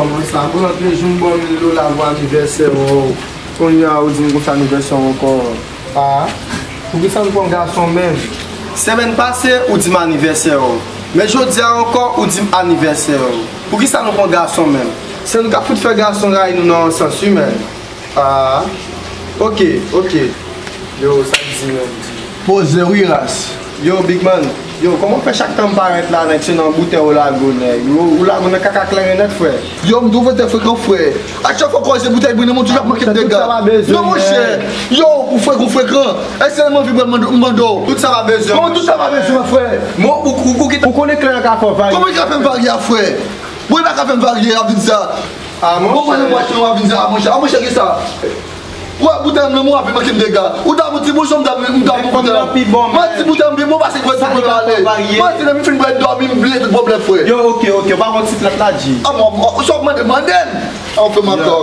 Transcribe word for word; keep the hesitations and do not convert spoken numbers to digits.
Kòman sa? Pou lòt lejou m ba w mil dola pou anivèsè w. Kounye a ou di m konsa anivèsè w ankò. Ah, poukisa nou pran gason menm? Semèn pase ou di m anivèsè w. Men jodi a ankò ou di m anivèsè w. Poukisa nou pran gason menm? Se nou k ap fout fè gason rayi nou nan yon sans wi, men. Ah, ok, ok. Yo, sa k di menm? Poze wi ras. Yo, big man. Yo, kòman w fè chak tan m parèt la, nèg, se nan boutèy ou lage w, nèg? Ou, ou lage w nan kaka kleren nèt, frè. Yo, m twò tèt frekan, frè. A chak fwa w kwaze boutèy bri nan men w, toujou ap manke m dega. Non, monchè. Yo, ou frekan, ou frekan. Èske m anvi bwè m mande w? Tout sa pa bezwen. Kòman tout sa pa bezwen, frè? Bon, ou, ou, ou, ou konnen kleren ka fè w varye. Kòman l ka fè m varye a, frè? Bon, li pa ka fè m varye, ap di sa. Ah, monchè. Bon, mwen, mwen, mwen, ap vin sa, monchè. Ah, monchè, ki sa? Wè, boutèy m nan, mwen, ap vin manke m dega. Ou ta bon ti bouchon, m ta, m ta bon boutèy. Mwen, ti boutèy m pi bon, pase kwè ti bouchon ale. Mwen, ti nan m fin bwè dòmi, m bliye tout pwoblèm, frè. Yo, ok, ok, ou pa konn ti plat la, G. Ah, mwen, mwen, sa w mande, mande m. An fè m akò.